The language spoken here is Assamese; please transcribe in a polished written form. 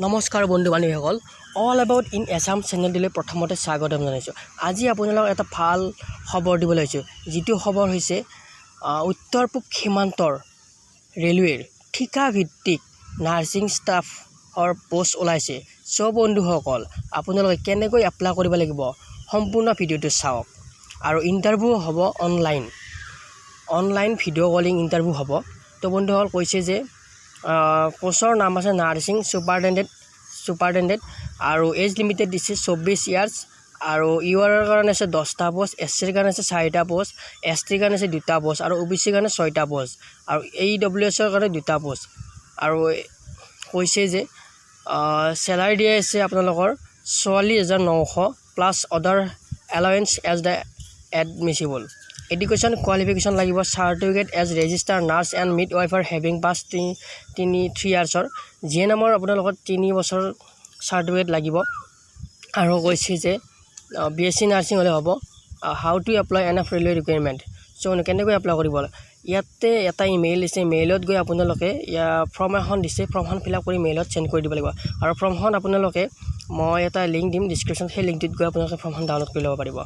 নমস্কাৰ বন্ধু বান্ধৱীসকল, অল এবাউট ইন এছাম চেনেলটোলৈ প্ৰথমতে স্বাগতম জনাইছোঁ। আজি আপোনালোকক এটা ভাল খবৰ দিবলৈ আহিছোঁ, যিটো খবৰ হৈছে উত্তৰ পূব সীমান্তৰ ৰেলৱেৰ ঠিকাভিত্তিক নাৰ্ছিং ষ্টাফৰ প'ষ্ট ওলাইছে। চ' বন্ধুসকল, আপোনালোকে কেনেকৈ এপ্লাই কৰিব লাগিব, সম্পূৰ্ণ ভিডিঅ'টো চাওক। আৰু ইণ্টাৰভিউ হ'ব online, online video calling interview হ'ব। তো বন্ধুসকল, কৈছে যে প'ষ্টৰ নাম আছে নাৰ্ছিং ছুপাৰিণ্টেণ্ডেণ্ট আৰু এজ লিমিটেড দিছে 24 ইয়াৰ্ছ। আৰু ইউ আৰৰ কাৰণে আছে 10টা প'ষ্ট, এছ চিৰ কাৰণে আছে চাৰিটা প'ষ্ট, এছ টিৰ কাৰণে আছে দুটা প'ষ্ট আৰু অ' বি চিৰ কাৰণে ছয়টা প'ষ্ট আৰু ই ডব্লিউ এছৰ কাৰণে দুটা প'ষ্ট। আৰু কৈছে যে চেলাৰী দিয়া আছে আপোনালোকৰ 44,900 plus other allowance as the admissible. Education qualification লাগিব certificate as register nurse and midwifer having pass তিনি তিনি 3 ইয়াৰ্ছৰ জি এন এমৰ আপোনালোকৰ 3 বছৰ চাৰ্টিফিকেট লাগিব। আৰু কৈছে যে বি এছ চি নাৰ্ছিং হ'লে হ'ব। How to apply N F railway recruitment. So কেনেকৈ এপ্লাই কৰিব? ইয়াতে এটা ইমেইল দিছে। মেইলত গৈ আপোনালোকে ইয়াৰ ফৰ্ম এখন দিছে, ফৰ্মখন ফিল আপ কৰি মেইলত চেণ্ড কৰি দিব লাগিব। আৰু ফৰ্মখন আপোনালোকে, মই এটা লিংক দিম ডিছক্ৰিপশ্যন, সেই লিংকটোত গৈ আপোনালোকে ফৰ্মখন ডাউনলোড কৰি ল'ব পাৰিব।